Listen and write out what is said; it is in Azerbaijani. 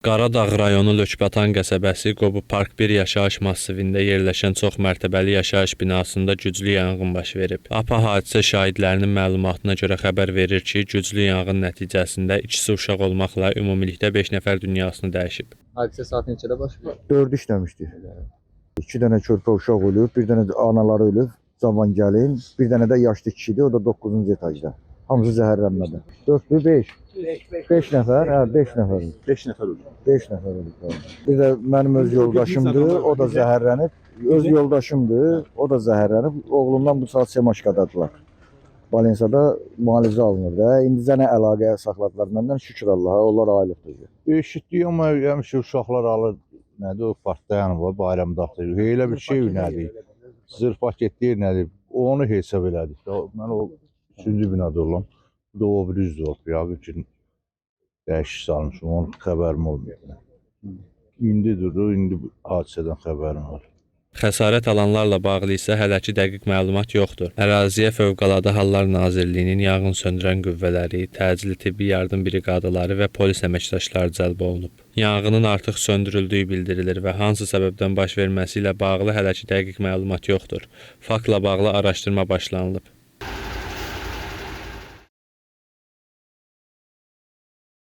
Qaradağ rayonu Lökbatan qəsəbəsi Qobu Park 1 yaşayış massivində yerləşən çoxmərtəbəli yaşayış binasında güclü yanğın baş verib. APA hadisə şahidlərinin məlumatına görə xəbər verir ki, güclü yanğın nəticəsində ikisi uşaq olmaqla ümumilikdə 5 nəfər dünyasını dəyişib. Hadisə saat neçədə baş verib? 4 işləmişdi. 2 dənə körpə uşaq ölüb, bir dənə də anaları ölüb, cavan gəlin, bir dənə də yaşlı kişidir, o da 9-cu etajda. Hamısı zəhərlənmədə. 4-dür, 5. 5 nəfər, hə, 5 nəfər. 5 nəfər ölüb. 5 nəfər ölüb. Hə. Bir də mənim öz yoldaşımdır, o da zəhərlənib. Öz yoldaşımdır, o da zəhərlənib. Oğlumdan bu saat Semaşkadadılar. Balensada müalicə alınır da. İndi zənə əlaqəyə saxladılar məndən. Şükür Allaha, onlar ayılıbdır. Eşitdik amma həmişə uşaqlar alır, nədir o partlayan var bayramda atır. Elə bir şey nədir? Zırh paket deyir nədir? Onu hesab elədik. Mən o üçüncü binada oluram. Bu da o biri üzdür olub. Yəqin ki dəyişik salmışım. Onun xəbərim olmayıb. İndi durur, indi bu hadisədən xəbərim var. Xəsarət alanlarla bağlı isə hələ ki dəqiq məlumat yoxdur. Əraziyə Fövqəladə Hallar Nazirliyinin yanğın söndürən qüvvələri, təcili tibbi yardım briqadaları və polis əməkdaşları cəlb olunub. Yanğının artıq söndürüldüyü bildirilir və hansı səbəbdən baş verməsi ilə bağlı hələ ki dəqiq məlumat yoxdur. Faktla bağlı araşdırma başlanılıb.